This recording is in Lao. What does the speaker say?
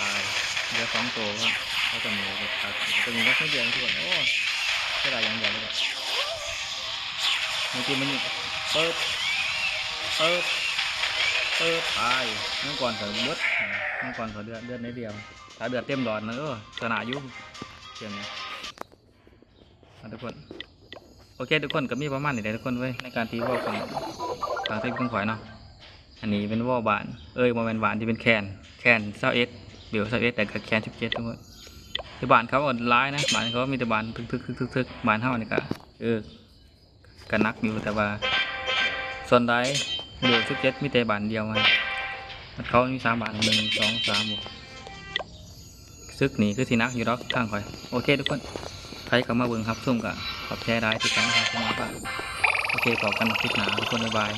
ຕາຍ ເຫຼືອສອງໂຕ ເຂົາກໍມີ ເຂົາກໍມີແຕ່ໜ້ອຍດຽວ ທຸກຄົນ. ໂອ້ ເສຍດາຍຢ່າງດຽວເລີຍ ເມື່ອກີ້ມັນຍິງ ເປີບ ເປີບ ເປີບ ຕາຍ. ມັງກອນຂ້ອຍເບິດ ມັງກອນຂ້ອຍເລືອດ ເລືອດໜ້ອຍດຽວ. ຖ້າເລືອດເຕັມຫຼອດນະ ເອີ ຊະນະຢູ່ເກມນີ້ ອ່ະ ທຸກຄົນ. ໂອເຄ ທຸກຄົນ ກໍມີປະມານນີ້ແຫຼະ ທຸກຄົນເວີຍ ໃນການທີ່ເວົ້າຂອງ ທາງທະວີຂອງຂ້ອຍເນາະ. ອັນນີ້ເປັນວໍບ້ານ ເອີຍ ບໍ່ແມ່ນບ້ານ ທີ່ເປັນແຄນ ແຄນຊາວເອັດ ເບວຊາວເອັດ ແລ້ວກໍແຄນສິບເຈັດ ທຸກຄົນ. ທີ່ບ້ານເຂົາກໍຫຼາຍນະ ບ້ານເຂົາມີແຕ່ບ້ານທຶກໆໆໆ. ບ້ານເຮົານີ້ກໍ ເອີ ກໍໜັກຢູ່ ແຕ່ວ່າສ່ວນຫຼາຍເບວສິບເຈັດ ມີແຕ່ບ້ານດຽວ ມັນ ມັນເຂົາມີສາມບ້ານ ໜຶ່ງ ສອງ ສາມ ບໍ່ ສຶກນີ້ຄືຊິໜັກຢູ່ດອກທາງຂ້ອຍ. ໂອເຄ ທຸກຄົນ ໃຜເຂົ້າມາເບິ່ງຮັບຊົມກໍຂອບໃຈຫຼາຍທີ່ເຂົ້າມາຮັບຊົມ. ໂອເຄ ພໍ້ກັນຄລິບໜ້າ ທຸກຄົນ ບາຍບາຍ.